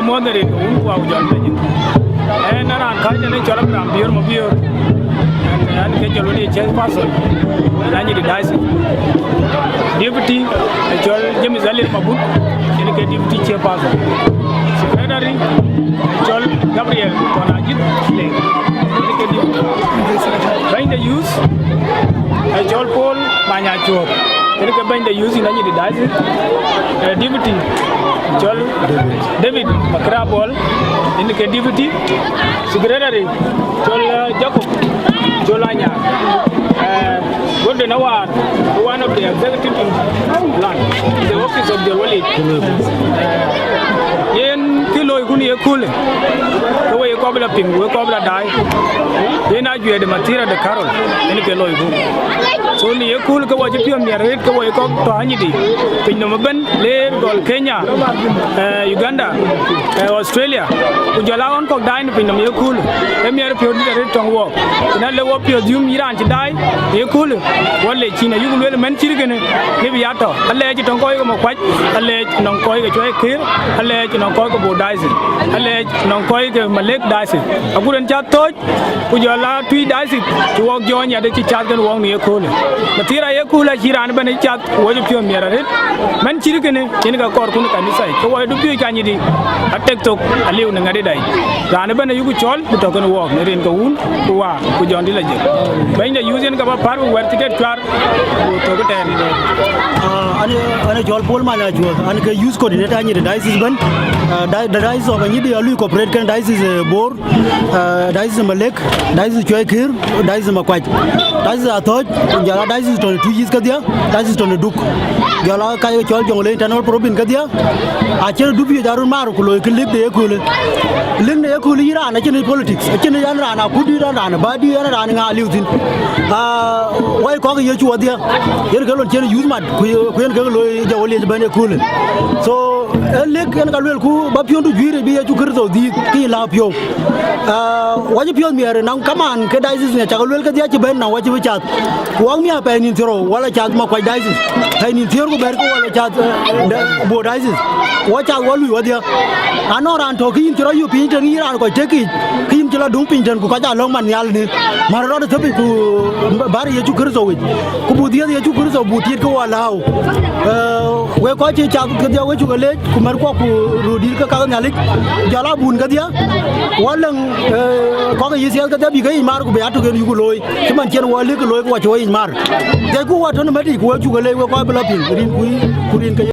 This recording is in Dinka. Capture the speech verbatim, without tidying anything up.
Muɔ̈th rin ke wun ku wä ku jɔl piny. Ɣɛn ë raan kääc tënë cɔl Abraham Biöör Mabiöör. Ɣɛn, ɣɛn ke jɔl wën ye chairperson ë Anyidi diocese. Deputy ë cɔl James Alier Mabut, yen ke deputy chairperson. Secretary ë cɔl Gabriel Kɔn Ajïth Leek, yen ke deputy. Bɛ̈ny de youth ë cɔl Paul Manya Cuɔ̈k, yen ke bɛ̈ny de youth ë Anyidi diocese. Eh, deputy cɔl David Makra Bol, yen ke deputy. Secretary cɔl, eh, Jacob cɔl Anya. Eh, Gordon Awar, one of the executive plan, the office of the village. Eh, yen kë looi kun ye köölë, ke we ye kɔc bï la piŋ, we kɔc bï la daai. Yen ajuɛɛr de Mathira de Carol, yen ke looi kun. So në ye köölë ke wɔ cï piɔ̈ɔ̈th miɛt arëët ke wɔ ye kɔc tɔ̈ Anyidi, pinynhom ëbën, Leer, gɔl Kenya, eh, Uganda, eh, Australia, ku jɔl a ɣɔn kɔ̈k daai në pinynhom ye köölë, ë miɛt piɔ̈u dït arëët tɔŋ wɔɔk. Ku na le wɔ piɔ̈ɔ̈th yum yï raan cï daai ye köölë, wɔ lec cin ayuk lueel mɛn cït kënë, lip ya tɔ̈, alɛɛc tɔŋ kɔc ke Makuac, alɛɛc nɔŋ kɔc ke Cuɛi Këër, alɛɛc nɔŋ kɔc ke Bor diocese, alɛɛc nɔŋ kɔc ke Malek diocese. Agut en cä thööc, ku jɔl a Tuic diocese, cï wɔk jɔɔny ade cï cath kën wɔk në ye köölë. Mathira ye köölë acï raan ëbɛ̈n ë cath, ku wɔ cï piɔ̈ɔ̈th miɛt arëët. Mɛn cït kënë, yen ka kɔɔr kun ë kanitha yic, ke wɔ ye dupiööc ke Anyidi, atek thok aliu në ŋadït yic. Raan ëbɛ̈n ayuku cɔl, ku tɔ̈ kën wɔɔk në rin ke wun, ku wä, ku jɔn dï la jël. Bɛ̈ny de youth yen ka bä pär, ku wɛ̈t cï tet cuar, ku thök ëtɛ̈ɛ̈n. Ah, an, an cɔl Paul Manya Cuɔ̈th, an ke youth coordinator Anyidi diocese ëbɛ̈n. Ah, di-, di-, diocese of Anyidi alui cooperate kën diocese, eh, Bor. Ah, diocese Malek, diocese Cuɛi Këër, diocese Makuac, diocese Athɔ̈ɔ̈c, ku jɔl a diocese tɔ̈ në Tuic East kedhie, diocese tɔ̈ në Duk, jɔl a ka ye cɔl Jonglei Internal Province kedhie. Acïn dupiööc arun maar ku looi kë lik de ye köölë. Lik de ye köölë yï raan acïn politics, acïn yan raan akut dït, yan raan bä dït, yan raan ŋa aliu thïn. Ah, wai kɔc ke Yecu wadhie, yen ke lon cïn youth mat, ku ye, ku yen ke looi jɔ wël yec bɛ̈n ye köölë. So, ë lik yen ka luelku bä piɔ̈ndu juiir bï Yecu Kërtho dhiëëth, ke yï lääu piɔ̈u. Ah, wɔ cï piɔ̈ɔ̈th miɛt ë naŋ kamaan ke diocese nya cak luel kedhie cï bɛ̈n naŋ wɔ cï bï cath. Ku wɔk miäk pɛɛi nïn thiërrou wala cath Makuac diocese. Pɛɛi nïn thiëër ku bɛ̈t ke wala cath, eh, de-, Bor diocese. Wɔ cath wɔ lui wadhie. Anɔŋ raan tɔ̈ ke yïn cï rɔt yök piny tën, yïn raan kɔc tek yiic, ke yïn cï la döŋ piny tën ku kɔc aa lɔ̈ŋ man nhial në. Mär rɔt ë thëpic ku bär Yecu Kërtho wec. Ku buk dhiëëth Yecu Kërtho buk tiit ke wɔ lääu. Eh, wek kɔc cï cath kedhie we cuk leec, ku märkuɔ ku röördït ke ka ke Nhialic, jɔl a bun kedhie, wɔ lëŋ, eh, kɔc ke yï thiëëth kedhie bï ke yic maar ku bï atök en yuku looi, cï man cïn wɔ lik looi ku wɔ cï wɔ yic maar. Dhiëcku wɔ tɔ̈ në mɛ̈tic ku we cuk leec we kɔc bï la piŋ, rin ku yï, ku rin ke